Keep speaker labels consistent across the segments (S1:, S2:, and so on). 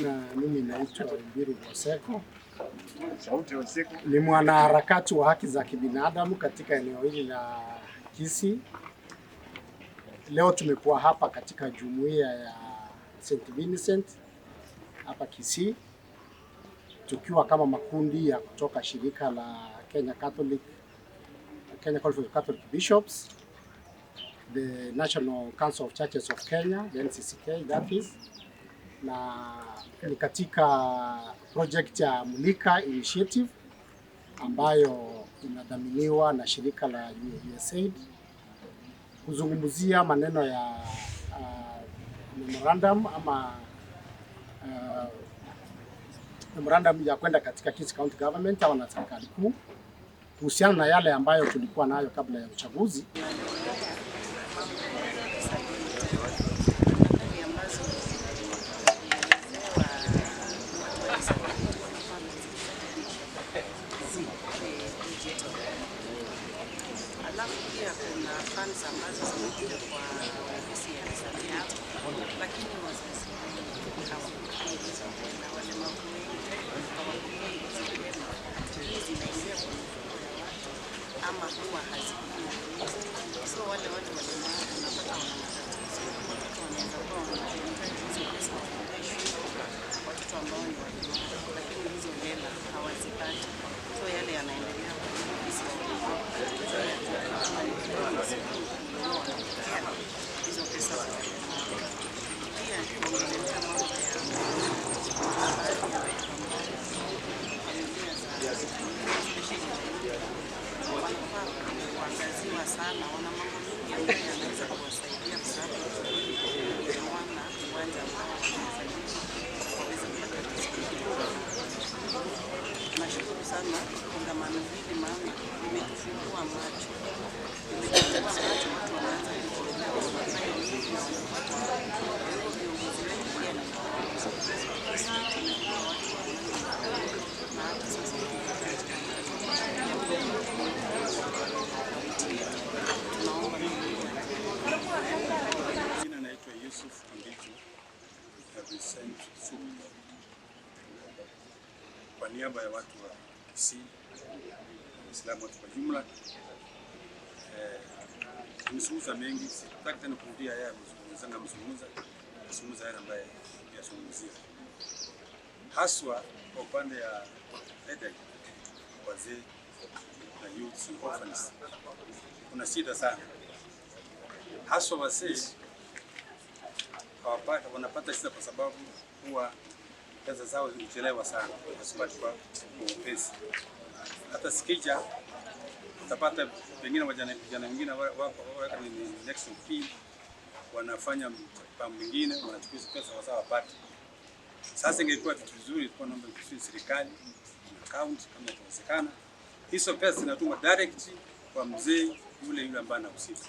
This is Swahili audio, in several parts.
S1: Na mimi naitwa Mbiru Boseko,
S2: Sauti ya usiku.
S1: Ni mwanaharakati wa haki za kibinadamu katika eneo hili la Kisii. Leo tumekuwa hapa katika jumuiya ya St. Vincent hapa Kisii tukiwa kama makundi ya kutoka shirika la Kenya Conference of Catholic Bishops, the National Council of Churches of Kenya, the NCCK that is, na ni katika project ya Mulika Initiative ambayo inadhaminiwa na shirika la USAID kuzungumzia maneno ya memorandum ama memorandum ya kwenda katika Kisii County Government au na serikali kuu kuhusiana na yale ambayo tulikuwa nayo kabla ya uchaguzi.
S3: Habari ambazo zilielezewa watu wa disability wanafaa kuzirekebisha zikuwe digital. Alafu pia kuna funds ambazo zinakuja kwa ofisi ya disability, lakini wazazi wengi hawapokei hizo hela, walemavu wengi hawapokei hizo hela. Hii zinaingia kwa mifuko ya watu ama huwa hazikui released. So wale watu walemavu unapata wana matatizo, watoto wanaweza kuwa wanahitaji hizo pesa waende shule, watoto ambao ni walemavu, lakini hizo hela hawazipati. So yale yanaendelea kwa ofisi ya walemavu kama ni kununua, wanapokea hizo pesa za walemavu. Pia tuongelelea mambo ya baadhi ya watu ambao familia za especially wanafaa kuangaziwa sana. Wana mambo mengi ambayo yanaweza kuwasaidia kwa sababu watu wengi hawana uwanja ambao wanaweza lima waweze kupata riziki. Nashukuru sana kongamano hili, maana limetufungua macho, limetufungua macho, watu wameanza kujielewa wanafanya nini na wanapata wapi. Kwa hivyo viongozi wetu pia ni tumekuwa watu wa amani na hata sasa tunahitaji kaunti yetu, tunaomba
S2: Jina naitwa Yusuf Ambichu Vincent Sugu. Kwa niaba ya watu wa Kisii, Waislamu wote kwa jumla, amezungumza mengi, sitaki tena kurudia yeye amezungumza, amezungumza yale ambaye yazungumzia, haswa kwa upande ya elderly, wazee na youths and orphans. Kuna shida sana, haswa wazee hawapata, wanapata shida kwa sababu huwa pesa zao zimechelewa sana, hazipati kwa upesi. Hata zikija utapata pengine vijana wengine wako ni next of kin wanafanya mpango mwingine, wanachukua hizo pesa wasa wapate. Sasa ingekuwa kitu vizuri, tulikuwa naomba vizuri serikali na county kama itawezekana, hizo pesa zinatumwa direct kwa mzee yule yule ambaye anahusika,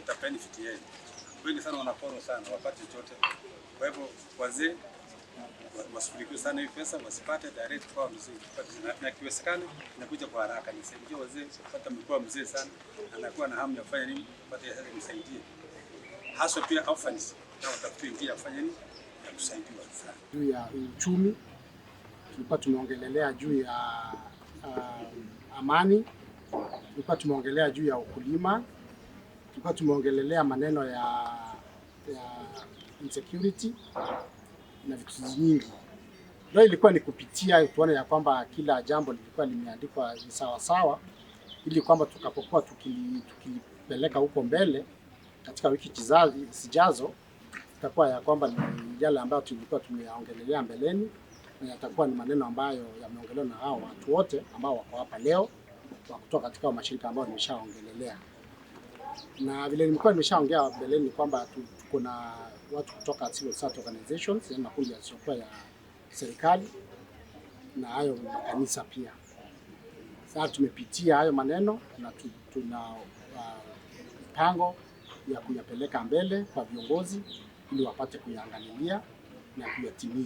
S2: ita benefit yeye. Wengi sana wanaporwa sana, wapate chochote. Kwa hivyo wazee washughulikiwe sana hii pesa, wasipate direct kwa mzee, na ikiwezekana inakuja kwa haraka. Nisaidie wazee, kupata mkuu mzee sana anakuwa na hamu ya kufanya nini, pate hela imsaidie, haswa pia orphans na watafute njia ya kufanya nini ya kusaidiwa sana.
S1: Juu ya uchumi, tulikuwa tumeongelelea juu ya amani, tulikuwa tumeongelea juu ya ukulima, tulikuwa tumeongelelea maneno ya insecurity na vitu nyingi. Leo ilikuwa ni kupitia tuone ya kwamba kila jambo lilikuwa limeandikwa sawa sawa, ili kwamba tukapokuwa tukilipeleka huko mbele katika wiki zijazo, itakuwa ya kwamba ni yale ambayo tulikuwa tumeyaongelelea mbeleni na yatakuwa ni maneno ambayo yameongelewa na hao watu wote ambao wako hapa leo wa kutoka katika mashirika ambayo nimeshaongelelea. Na vile nimekuwa nimeshaongea mbeleni kwamba tuko na watu kutoka civil society organizations, yaani makundi yasiyokuwa ya serikali na hayo makanisa pia. Sasa tumepitia hayo maneno na tuna mpango ya kuyapeleka mbele kwa viongozi ili wapate kuyaangalilia na kuyatimiza.